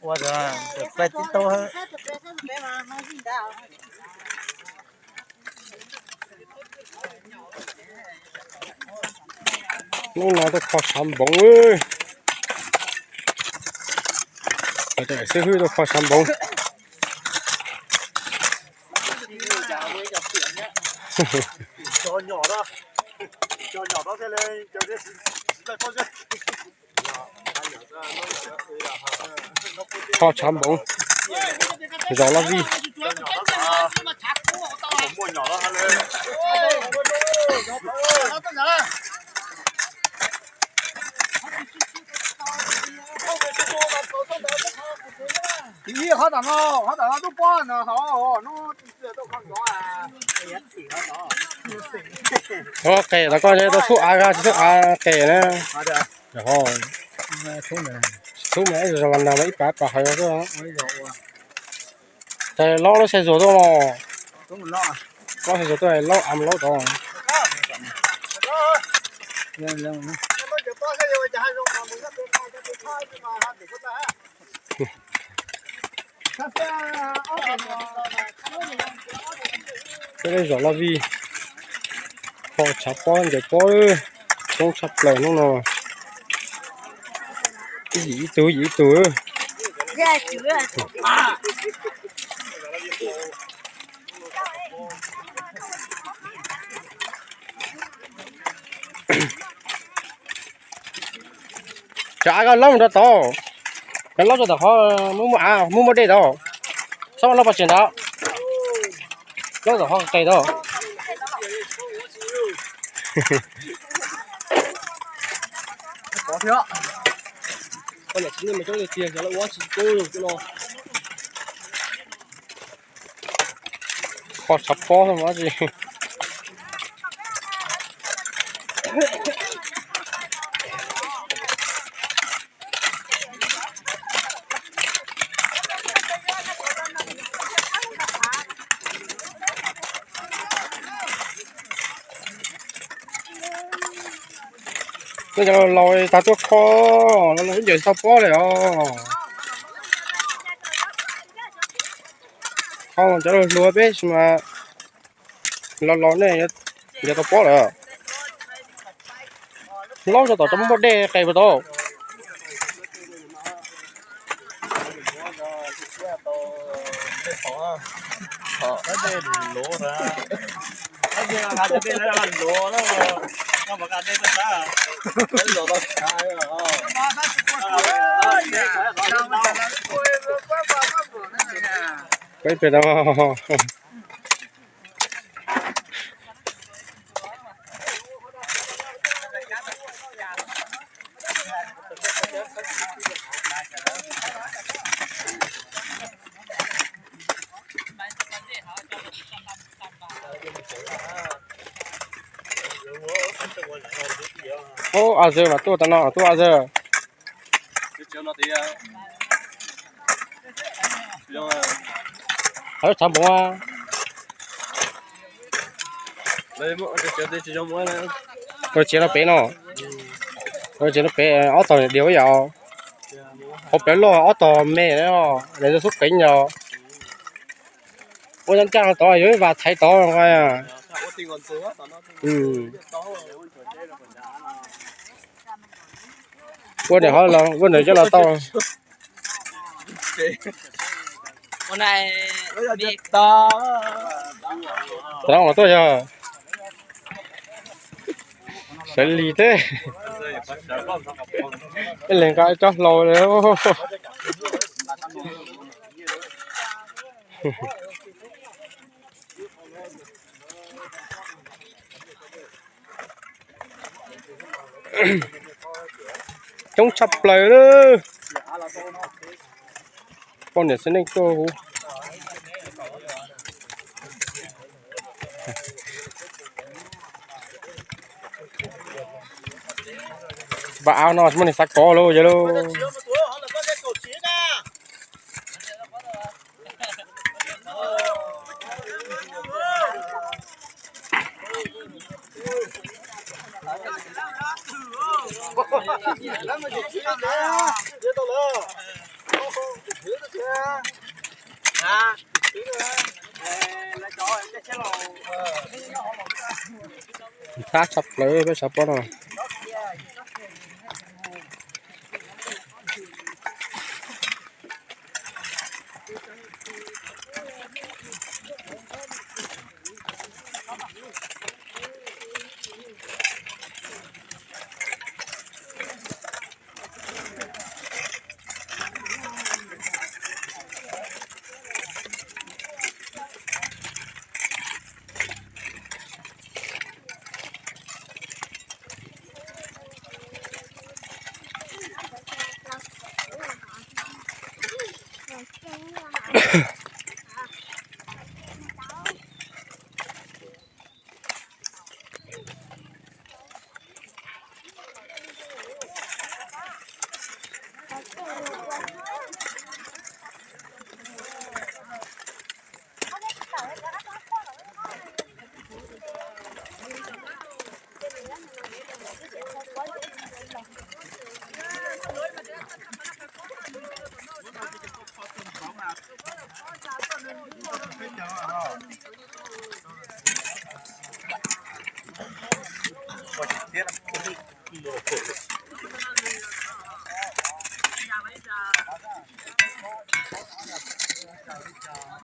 Ua rau peb tib tau. Hnub no tuaj kho tshav npoov. Xib hwb tuaj kho tshav npoov. Kho tshav npoov, zos Laj Vij. Qes tau koj tau xub av, tsis xub av qes na. Tsis xub mas ib zaug los nag mas ib pam pam hais xwb. Ces lob lub xe zuag tuaj los, lob xe zuag tuaj, lob av laub tod. Peb zos Laj Vij, kho tshav pob ncaws pob, coob tshaj plaws hnub no. Ib yim ib tug, ib yim ib tug. Cov av ko laub mus rau tod, cov laub rau tom qhov muaj muaj av, muaj muaj dej tod. Txhob laub pov tseg ntawd, laub tom qhov qes tod. Kho tshav pob xwb mas tsis. Cov laus laus tag tuaj kho, laus laus ib ncawg tsis tau pob li os. Ho cov laus hluas peb sis mas laus laus nej yuav tau pob lawm. Laub rau tom cov muaj muaj dej qes puas tau? Peb pem no. Ub, a zw mas tuaj tau no, tuaj a zw. Hais lub tshav npoov. Ua tsev no pem no, ua tsev no pem ob tog diav yom. Hauv plawv loj ob tog me, nws xub qeev yom. Ua ncaj ncaj tod yuav ib vas thaiv tod nqa. Ua nws ho los ua nws coj los tau. Tab mas tuaj yog sawv lig thiab. Ib leeg nqa ib tsob hlau li. Coob tshaj plaws lawm. Poj niam txiv neej tuaj huv. Npaj av no tsis muaj neeg xav kov lauj, yog lauj. Ntxhab tshaj plaws peb sab pob no.